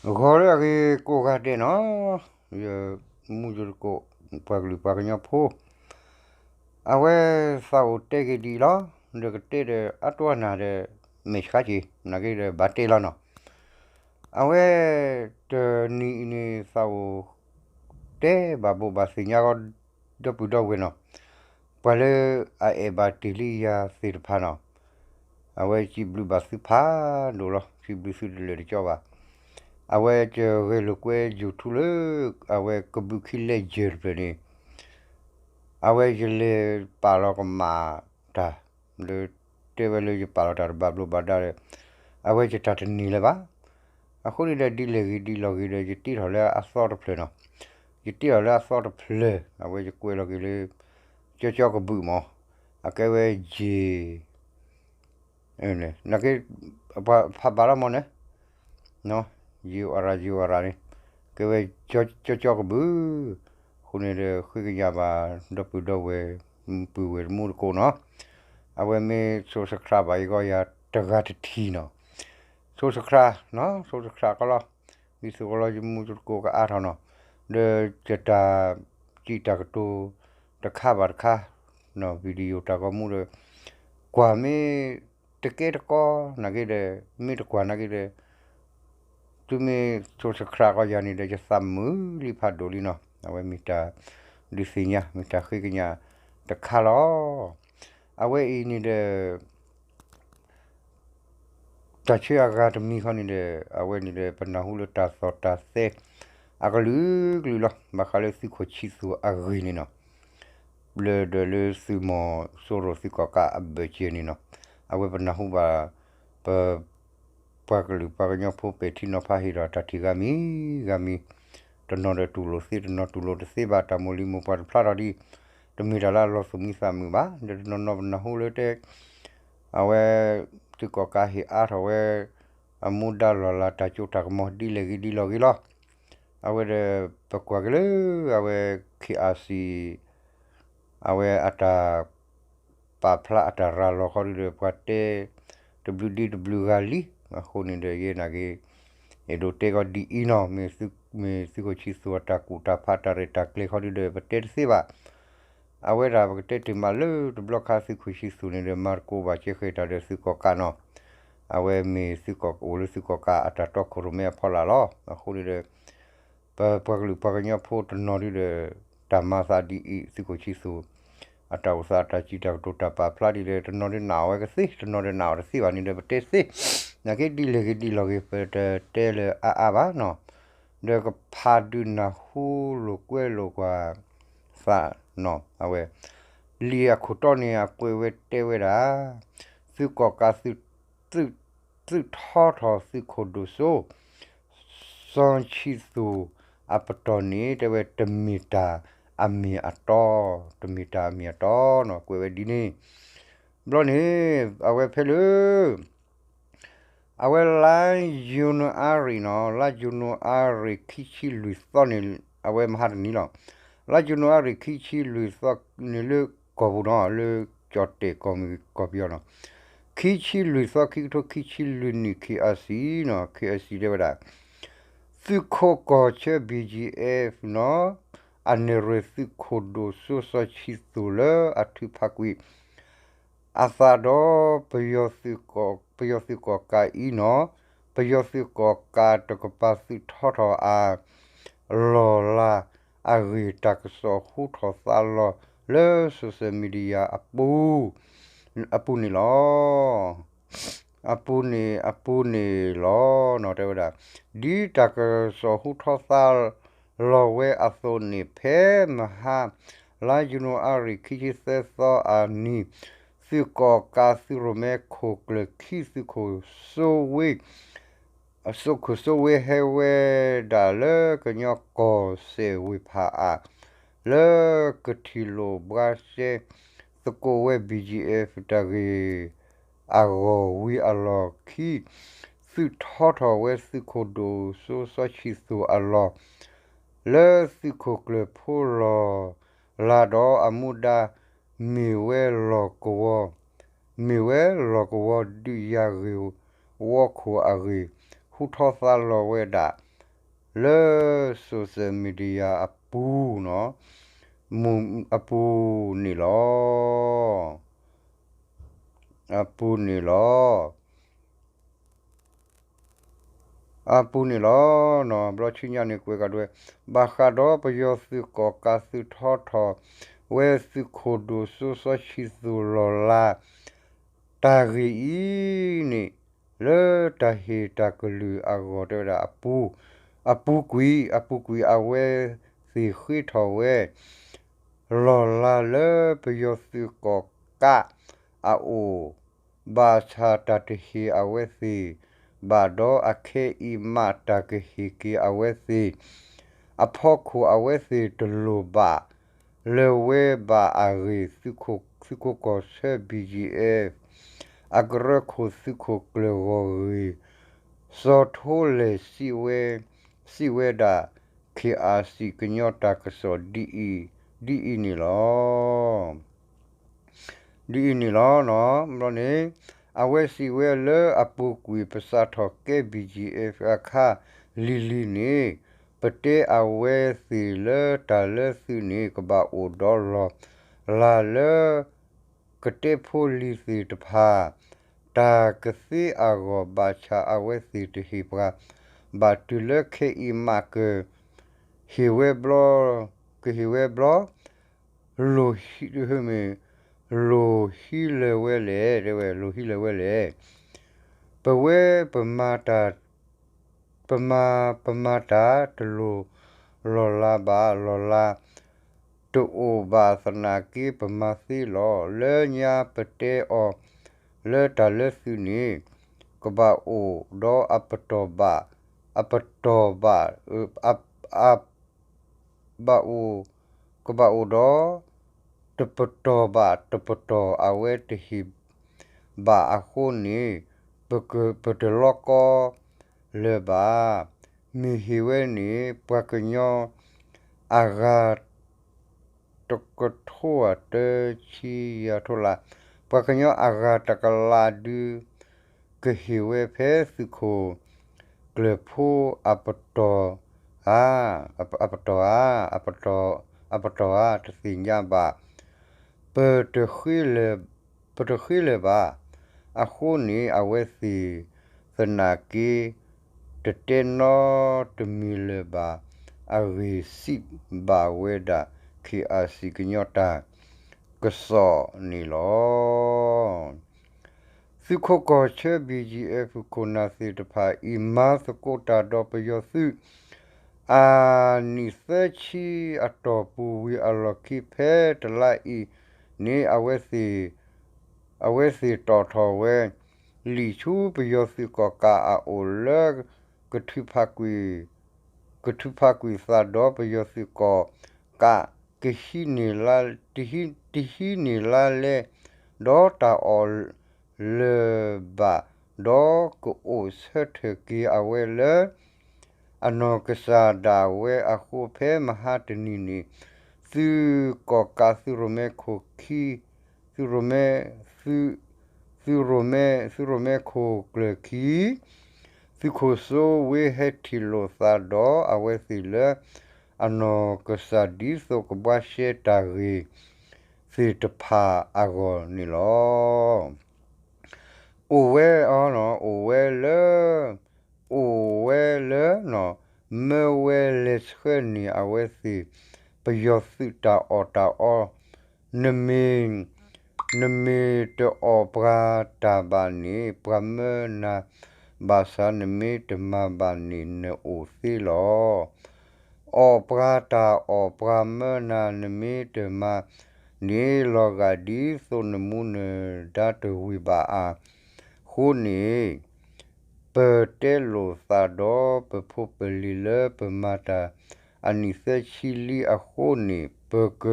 ဂီၤလၢအဂ့ၤကိးဂၤဒဲးနီၤ, ယမူယသကိး ပှၤကလုာ်ပှၤကညီဖိ, အဝဲသးအိၣ်တဲက့ၤဒ်အံၤလီၤ, ဒီးကတဲဒီးအတၢ်နၢ်ဒီး မဲာ်ဆှးက့ၤ နာ်က့ဒီးဘၣ်တဲလီၤနီၤ, အဝဲတနံၤအံၤန့ၣ် သးအိၣ်တဲဘၣ်ဘိးဘၣ်သ့ၣ်ညါဂီၤ ဒီပုၢ်ဒီဝဲၢ်နီၤ, ပှၤလၢအအဲၣ်ဘၣ်တ့ၢ်လံယၤသ့ၣ်တဖၣ်နီၤ, အဝဲစံးဘျုးဘၣ်သုဖးဒိၣ်လီၤ, စံးဘျုးသုတလၢာ်တကၠီဘၣ်. အဝဲယဂဲၤလိာ်ကွဲ YouTube လၢ အဝဲကဘုးခံလဲၢ်ယဲၢ်တဖျၢၣ်န့ၣ်, အဝဲယလဲၤပာ်လီၤကမၣ်တၢ် လၢတဲဝဲလၢယပာ်လီၤတၢ်တဘၣ်ဘျိးဘၣ်ဒါဒီး အဝဲယတၢ်တန့ၢ်လၢၤဘၣ်. အဃိန့ၣ်ဒီး ဒ်လဲၣ်ဂ့ၤဒ်လဲၣ်ဂ့ၤဒီး ယတ့ထီၣ်လၢအသီတဖျၢၣ်နီၤ, ယတ့ထီၣ်လၢအသီတဖျၢၣ် အဝဲယကွဲးလီၤက့ၤလၢ ကၠီကၠီကဘုးမး, အကဲဝဲယ့ၢ် နာ်က့ ပှၤဖးဘၣ်လီၤမးန့ၣ်, ယ့ၢ်အီၣ်ရၣ် ယ့ၢ်အီၣ်ရၣ်န့ၣ်, ကဲဝဲကၠီကၠီကဘုး, အဃိန့ၣ်ဒီး ဃ့ကညးဘၣ် ဒီပုၢ်ဒီဝဲၢ် ပုၢ်ဝဲၢ်တမူတကိးနီၤ, အဝဲမ့ၢ် subscribe ဘၣ်အံၤဂီၢ်ယၤတဂၤတထံၣ်နီၤ, subscribe နီၤ subscribe ကီလီၤ, ဒ်သိးကီလီၤ ယမူယသကိးကအါထီၣ်နီၤ, ဒီးယတၢ်စံးတၢ်ကတိၤ တခါဘၣ်တခါ video တၢ်ဂီၤမူဒီး ကွၢ်မ့ၢ်တကဲတကီနာ်က့ဒီး မ့ၢ်တကွၢ်နာ်က့ဒီး သုမ့ၢ် subscribe ကီယၤန့ၣ်ဒီး ယသးမုာ်လံဖးဒိၣ်လံနီၤ, အဝဲမ့ၢ်တၢ်ဒုးသ့ၣ်ညါ မ့ၢ်တၢ်ဃ့ကညးတခါလီၤ. အဝဲအံၤန့ၣ်ဒီး တၢ်ဆၢအဂၤတမံၤခီန့ၣ်ဒီး အဝဲန့ၣ်ဒီး ပနၢ်ဟူလၢတၢ်သီၣ်တၢ်သဲ အကလုာ်ကလုာ်လီၤ. ဘၣ်ဃးလၢသုးခိၣ်ဆံသူၣ်အဂ့ၢ်န့ၣ်နီၤ, လၢဒီးလၢသုးမီၤစိရိၤသုးကီၣ်ကးအဘၢၣ်စၢၤန့ၣ်နီၤ, အဝဲပနၢ်ဟူဘၣ် ပ ပှၤကလုာ်ပှၤကညီဖိပဲာ်ထံနီၤဖးဟ့ၣ်ဒီးတၢ်ထံၣ်ဂၤမံၤဂၤမံၤ, တနီၤဒီးတူၢ်လိာ်သ့ တနီၤတူၢ်လိာ်တသ့ဘၣ် တၢ်မိၢ်လံၤမိၢ်ပှၢ်တဖျါထီၣ်ဒံး, တမ့ၢ်တၢ်လၢအလီၤသူၣ်မံသးမုာ်ဘၣ်. ဒီးတနီၤနီၤပနၢ်ဟူလၢတဲ အဝဲ သုးကီၣ်ကးဟ့ၣ်အါထီၣ်ဝဲ အမူဒါလီၢ်လၤ တၢ်စိတၢ်ကမီၤ ဒ်လဲၣ်ဂ့ၤဒ်လဲၣ်ဂ့ၤလီၤ. အဝဲဒီး ပကွၢ်က့ၤလၢ အဝဲ KRC အဝဲအတၢ်ပာ်ဖျါအတၢ်ရၤလီၤခီဒုဒီး ပှၤတဲတဘျုးဒ်တဘျုးဂၤလံ. အဃိန့ၣ်ဒီး ယဲနာ်က့ အဲၣ်ဒိးတဲကီးဒ်အံၤနီၤ, မ့ၢ်သုးခိၣ်ဆံသူၣ်အတၢ်ကူၣ်တၢ်ဖး တၢ်ရဲၣ်တၢ်ကျဲၤခီဒုဒီး ပတဲတသ့ဘၣ်. အဝဲဒၣ်ပကတဲတ့ၢ်မးလၢတဘျီခါ သုးခိၣ်ဆံသူၣ်န့ၣ်ဒီး မၤသကိးဘၣ်ကဲဃဲၤတၢ်ဒီးသုးကီၣ်ကးနီၤ. အဝဲမ့ၢ်သုးကီၣ်အိၣ်လၢသုးကီၣ်ကးအတၢ်တီခိၣ်ရိၣ်မဲအဖီလာ်လီၤ. အဃိန့ၣ်ဒီး ပပှၤကလုာ်ပှၤကညီဖိတနီၤဒုဒီး တၢ်မၤသးဒ်အံၤ သုးခိၣ်ဆံသူၣ် အတၢ်အိၣ်သး အတၢ်စံးတၢ်ကတိၤ တၢ်ပာ်ဖျါဒ်လဲၣ် တနီၤဒုနာ်အီၤဝဲကသ့ တနီၤဒုနာ်အီၤတသ့ဘၣ်န့ၣ်ဒီး ပတဲသ့ နာ်က့ဒ်လဲၣ်ဂ့ၤဒ်လဲၣ်ဂ့ၤ ပတတဲလၢအါအါဘၣ်နီၤ. ဒီးကဖးဒုးနၢ်ဟူလိာ်ကွဲလိာ်ကွၢ်သးနီၤ အဝဲ လံာ်အခိၣ်တီန့ၣ် အကွဲးဝဲတဲဝဲဒၣ် သုးကီၣ်ကး သုးထီထီၣ်သုးခိၣ်ဒိၣ်စိ စီၤဆံသူၣ်အပတီၢ်န့ၣ် တဲဝဲတမ့ၢ်တၢ်အမ့ၢ်အတီ, တမ့ၢ်တၢ်အမ့ၢ်အတီနီၤ ကွဲးဝဲဒ်န့ၣ်. ဘျီန့ၣ် အဝဲဖဲလၢ အဝဲလါယနူၤအါရံၤနီၤ, လါယနူၤအါရံၤခံဆံလွံၢ်သီန့ၣ် အဝဲမဟါတနံၤလီၤ. လါယနူၤအါရံၤခံဆံလွံၢ်သီန့ၣ်လၢကီၢ်ပူၤနီၤ, လၢကၠီၣ်တဲၣ်ကီၢ်မ့ၢ်ကီၢ်ပယီၤနီၤ, ခံဆံလွံၢ်သီ ခံကထိခံဆံလွံၢ်နံၣ် KRC နီၤ, KRC တဲဝဲဒၣ် သုးခိးကီၢ်ဆၢ BGF နီၤ, အနဲၣ်ရွဲၣ်သုးခိၣ်ဒိၣ်စိစီၤဆံသူၣ်လၢအထုးဖးကွံာ် အသးဒီး ပယီၤသုးကီၣ်ကးအံၤနီၤ, ပယီၤသုးကီၣ်ကးတကပၤသုးထီထီၣ်အလီၢ်လၤအဂ့ၢ် တၢ်ကစီၣ်ဟူထီၣ်သါလီၤလၢ social media အပူၤန့ၣ်လီၤ. အပူၤန့ၣ် အပူၤန့ၣ်လီၤနီၤ တဲဝဲဒၣ် ဒ်တၢ်ကစီၣ်ဟူထီၣ်သါလီၤဝဲအသိးန့ၣ် ဖဲမဟါ လါယနူၤအါရံၤ ခံဆံသၢသီအနံၤ သုးကီၣ်ကးသုးရိၣ်မဲခိၣ်ကျၢၢ်ခံ သုးခိၣ်စိဝ့ သုးခိၣ်စိဝ့ဟဲဝဲဒၣ်လၢကညီကီၢ်စဲၣ်ဝ့ၢ်ဖးအါ လၢကထံၣ်လိာ်ဘှါရှဲသကိးဝဲ BGF တၢ်ဂ့ၢ်အဂီၢ်ဝံၤအလီၢ်ခံ သုးထီထီၣ်ဝဲသုးခိၣ်ဒိၣ်စိစီၤဆံသူၣ်အလီၢ် လၢသုးခိၣ်ကျၢၢ်ဖိလီၢ်လၤဒီးအမူဒါ မ့ၢ်ဝဲလီၢ်ကဝီၤ မ့ၢ်ဝဲလီၢ်ကဝီၤဒုးယၤဂ့ၢ်ဝီခိၣ်အဂ့ၢ် ဟူထီၣ်သါလီၤဝဲဒၣ် လၢ social media အပူၤနီၤ, အပူၤန့ၣ်လီၤ. အပူၤန့ၣ်လီၤ. အပူၤန့ၣ်လီၤ. ဘျီဆူညါန့ၣ်ကွဲးကဒီးဝဲ, ဘၣ်ဃးဒီးပယီၤသုးကီၣ်ကးသုးထီထီၣ်ဝဲသုးခိၣ်ဒိၣ်စိစီဆှံသူၣ်လီၤလး တၢ်ဂ့ၢ်အံၤန့ၣ်, လၢတၢ်ဟ့ၣ်တၢ်ကလုၢ်အဂီၢ်တဲဝဲဒၣ်အပူၤ, အပူၤကွံာ်, အပူၤကွံာ်အဝဲသ့ၣ်ဃ့ထီၣ်ဝဲ လီၤလးလၢပယီၤသုးကီၣ်ကးအအိၣ်, ဘၣ်ဆၣ်တၢ်တဟ့ၣ်အဝဲသ့ၣ်ဘၣ်ဒီး အခဲအံၤမးတၢ်ကဟ့ၣ်က့ၤအဝဲသ့ၣ် အဖီခိၣ်အဝဲသ့ၣ်တလိၣ်ဘၣ် လၢၤဝဲဘၣ်အဂ့ၢ်, သုးခိၣ်ကီၢ်ဆၢ ဘံၣ်ကၠံၣ်အဲၣ် အကရၢခိၣ်သုးခိၣ်ကျၢၢ်ဂီၢ်ဂ့ၢ် စီၤထိလဲၣ် စံးဝဲဒၣ် ခ့ၣ်အၣ်စံၣ်ကညီတၢ်ကစီၣ် ဒ်အံၤန့ၣ်လီၤ. ဒ်အံၤန့ၣ်လီၤ. ဘျီန့ၣ် အဝဲစံးဝဲလၢအပူၤကွံာ် ပစးထီၣ်ကဲ ဘံၣ်ကၠံၣ်အဲၣ် အခါလံၤလံၤန့ၣ်, ပတဲအဝဲသ့ၣ်လၢတၢ်လၢသုးန့ၣ် ကဘၣ်အိၣ်ဒီးလီၤလးလၢ ကတဲဖိလံၤသ့ၣ်တဖၣ် တၢ်ကသ့အဂီၢ် ဘၣ်ဆၣ်အဝဲသ့ၣ်တဟ့ၣ်ပှၤဘၣ် တုၤလၢခဲအံၤမးကဟ့ၣ်ဝဲဘျီ, ကဟ့ၣ်ဝဲဘျီ, လိၣ်ဟံး, မ့ၢ်လိၣ်ဟံးလၢၤဝဲလဲၣ်, တဲဝဲ လိၣ်ဟံးလၢၤဝဲလဲၣ်. ပဝဲပမၤတၢ် ပမၤ, ပမၤတၢ်တလိၣ်လီၤလးဘၣ်, လီၤလးတအိၣ်ဘၣ်သနာ်က့ ပမၤသ့လီၤ. လၢညါပတဲအီၤလၢတၢ်လၢသုးန့ၣ် ကဘၣ်အိၣ်ဒီးအပတီၢ်ဘၣ်, အပတီၢ်ဘၣ်, အ ဘၣ်အိၣ်, ကဘၣ်အိၣ်ဒီး တပတီၢ်ဘၣ်တပတီၢ် အဝဲတဟ့ၣ်ဘၣ်အဃိန့ၣ် ပတလီကီလၢၤဘၣ်. မ့ၢ်ဟ့ၣ်ဝဲန့ၣ် ပှၤကညီအဂၤ တကထိအတၢဆံယၤထိလၢ်, ပှၤကညီအဂၤတကလးဒု ကဟ့ၣ်ဝဲဖဲသုးခိၣ်ကျၢၢ်ဖိ အပတီၢ်ဧါ, အပတီၢ်ဧါ, အပတီၢ်ဧါ တသ့ၣ်ညါဘၣ်. ပတဃ့လၢၤဘၣ်. အဃိန့ၣ် အဝဲသ့ၣ်သနာ်က့ တတဲနီတမံၤလၢၤဘၣ်အဂ့ၢ် စံးဘၣ်ဝဲဒၣ် ခ့ၣ်အၣ်စံၣ် ကညီတၢ်ကစီၣ်န့ၣ်လီၤ. သုးခိၣ်ကီၢ်ဆၢ ဘံၣ်ကၠံၣ်အဲၣ် ခိၣ်နၢ်သ့ၣ်တဖၣ်အံၤ မၤသကိးတၢ်ဒီးပယီၤသုး အနံၣ်သၢဆံအတီၢ်ပူၤဝံၤအလီၢ်ခံ ဖဲတလါအံၤန့ၣ် အဝဲသ့ၣ်တီၣ်ထီၣ်ဝဲ လံာ်ဆူပယီၤသုးကီၣ်ကးအအိၣ်လၢ ကထုးဖးကွံာ်, ကထုးဖးကွံာ်သးဒီးပယီၤသုးကီၣ်ကး ကဟံးန့ၢ်, တဟံးန့ၢ်လါလဲ ဒီးတၢ်အီၣ်လၢၤဘၣ်, ဒီးကအိၣ်ဆၢထၢၣ်က့ၤအဝဲလၢ အနီၢ်ကစၢ်ဒၣ်ဝဲအဃိ ဖဲမဟါတနံၤန့ၣ် သုးကီၣ်ကး သုးရိၣ်မဲခိၣ်ခံ, သုးရိၣ်မဲ, သုး, သုးရိၣ်မဲ, သုးရိၣ်မဲခိၣ်ကျၢၢ်ခံ သုးခိၣ်စိဝ့ ဟဲထံၣ်လိာ်သးဒီးအဝဲသ့ၣ်လၢ အနီၢ်ကစၢ်ဒ်သိးကဘှါရှဲတၢ်ဂ့ၢ်သ့ၣ်တဖၣ်အဂီၢ်န့ၣ်လီၤ. အိၣ်ဝဲ, အိၣ်ဝဲလၢ, အိၣ်ဝဲလၢ မၢဝဲလဲၤဆှၢန့ၢ်အဝဲသ့ၣ် ပယီၤသုးတၢ်အီၣ်တၢ်အီ, နမ့ၢ်, နမ့ၢ်တအီၣ်ပှၤတၢ်ဘၣ်န့ၣ် ပှၤမၢနၤ, ဘၣ်ဆၣ်နမ့ၢ်တမၤဘၣ်န့ၣ် နအိၣ်သ့လီၤ. အီၣ်ပှၤတၢ်အီၣ်ပှၤမၢနၤ နမ့ၢ်တမၤန့ၣ် လီၤဂာ်ဒ်သိးနမူနဒါတဝံၤဘၣ်အဃိန့ၣ် ပတဲလိာ်သးဒီးပဖိပလံၤလၢပမၤတၢ်အနံၣ်သၢဆံလံအဃိန့ၣ် ပက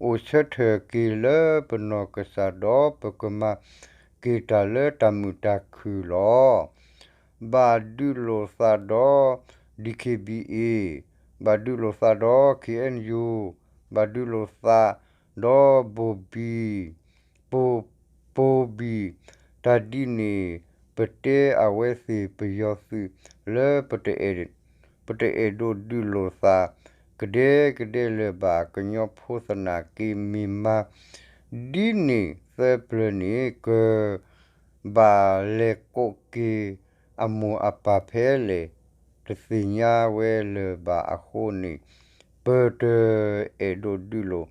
အိၣ်ဆၢထၢၣ်က့ၤလၢပနီၢ်ကစၢ်ဒီး ပကမၤက့ၤတၢ်လၢတၢ်မုာ်တၢ်ခုၣ်လီၤ. ဘၣ်ဒုးလိာ်သးဒီး DKBA, ဘၣ်ဒုးလိာ်သးဒီး KNU, ဘၣ်ဒုးလိာ်သးဒီး ဘိၣ်ဘံၣ်, ဘိၣ်, ဘိၣ်ဘံၣ်, တၢ်ဒ်န့ၣ် ပတဲအဝဲသ့ၣ်ပယီၤသုးလၢပတအဲၣ် ပတအဲၣ်ဒိးဒုးလိာ်သး ကဒဲကဒဲလၢၤဘၣ် ကညီဖိသနာ်က့ မ့ၢ်မၤဒ်န့ၣ်သၢပျၢၤန့ၣ် ကဘၣ်လဲၤကိးက့ၤအမိၢ်အပၢ်ဖဲလဲၣ် တသ့ၣ်ညါဝဲလၢၤဘၣ်အဃိန့ၣ် ပတအဲၣ်ဒိးဒုးလိာ်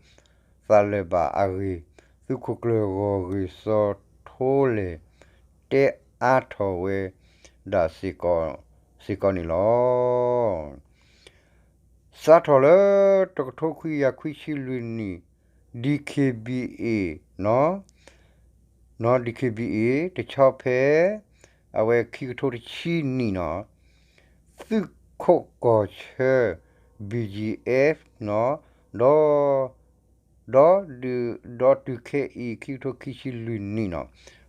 သးလၢၤဘၣ်အဂ့ၢ် သုးခိၣ်ကျၢၢ်ဂီၢ်ဂ့ၢ်စီၤထိလဲၣ် တဲအါထီၣ်ဝဲဒၣ်စ့ၢ်ကီးန့ၣ်လီၤ. စးထီၣ်လၢတကထိခွံကယၤခွံဆံလွံၢ်နံၣ် DKBA နီၤ နီၤ DKBA တဆီဖဲ အဝဲခံကထိတဆံနံၣ်နီၤ သုးခိးကီၢ်ဆၢ BGF နီၤ ဒီး ဒီးဒုး ဒီးတုၤခဲအံၤ ခံကထိခံဆံလွံၢ်နံၣ်နီၤ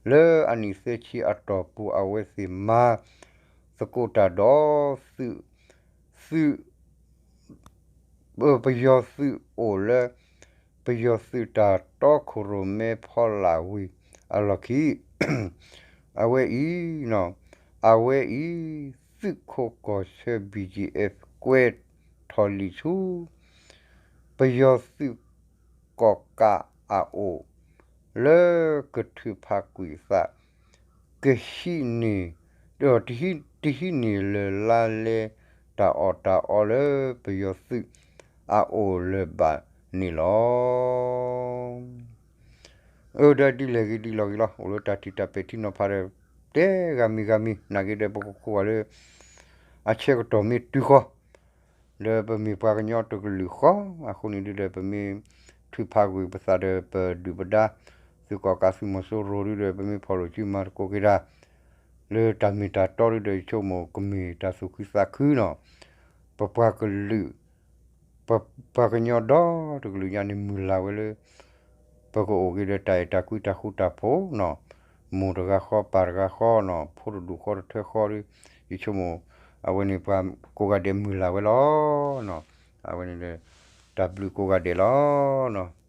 လၢအနံၣ်သၢဆံအတီၢ်ပူၤ အဝဲသ့ၣ်မၤသကိးတၢ်ဒီးသုး သုး ပယီၤသုးအိၣ်လၢ ပယီၤသုးတၢ်တီခိၣ်ရိၣ်မဲဖီလာ်ဝံၤအလီၢ်ခံ အဝဲအံၤ အဝဲအံၤ သုးခိးကီၢ်ဆၢ BGF ကွဲးထီၣ်လံာ်ဆူ ပယီၤသုးကီၣ်ကးအအိၣ် လၢကထုးဖးကွံာ်အသး ကဟံးန့ၢ် တဟံးန့ၢ်လၢၤလါလဲ တၢ်အီၣ်တၢ်အီလၢပယီၤသုးအအိၣ်လၢၤဘၣ်န့ၣ်လီၤ. အၢ ဒီးဒ်လဲၣ်ဂ့ၤဒ်လဲၣ်ဂ့ၤလီၤ အိၣ်လၢတၢ်ထံၣ်တၢ်ပဲာ်ထံနီၤဖးဒီး တဲဂၤမံၤဂၤမံၤ နာ်က့ဒီးပကခိးဂၤလၢ အဆၢကတီၢ်မ့ၢ်တုၤဃီ ဒီးပမ့ၢ်ပှၤကညီတကလုာ်ဃီ အဃိန့ၣ်ဒုဒီး ပမ့ၢ်ထုးဖးကွံာ်ပသးဒီးပဒုၣ်ပဒါ သုးကီၣ်ကးသုးမီၤစိရိၤဒုဒီး ပမ့ၢ်ဖီၣ်လိာ်စုမၤသကိးက့ၤတၢ် လၢတၢ်မ့ၢ်တၢ်တီဒုဒီး ယဆိကမိၣ်ကမ့ၢ်တၢ်သူၣ်ခုသးခုနီၤ ပပှၤကလုာ် ပပှၤကညီဒီတကလုာ်ညါန့ၣ် မုၢ်လၢ်ဝဲလၢ ပကအိၣ်က့ၤဒီးတၢ်အဲၣ်တၢ်ကွံတၢ်ဃူတၢ်ဖိးနီၤ, မိၢ်တဂၤဃီ ပၢ်တဂၤဃီနီၤ, ဖိတဒူၣ်ဃီတထၢဃီဒီး ယဆိကမိၣ် အဝဲန့ၣ်ပှၤကိးဂၤဒဲးမုၢ်လၢ်ဝဲလီၤနီၤ. အဝဲန့ၣ်ဒီး တၢ်ဘျုးကိးဂၤဒဲးလီၤနီၤ.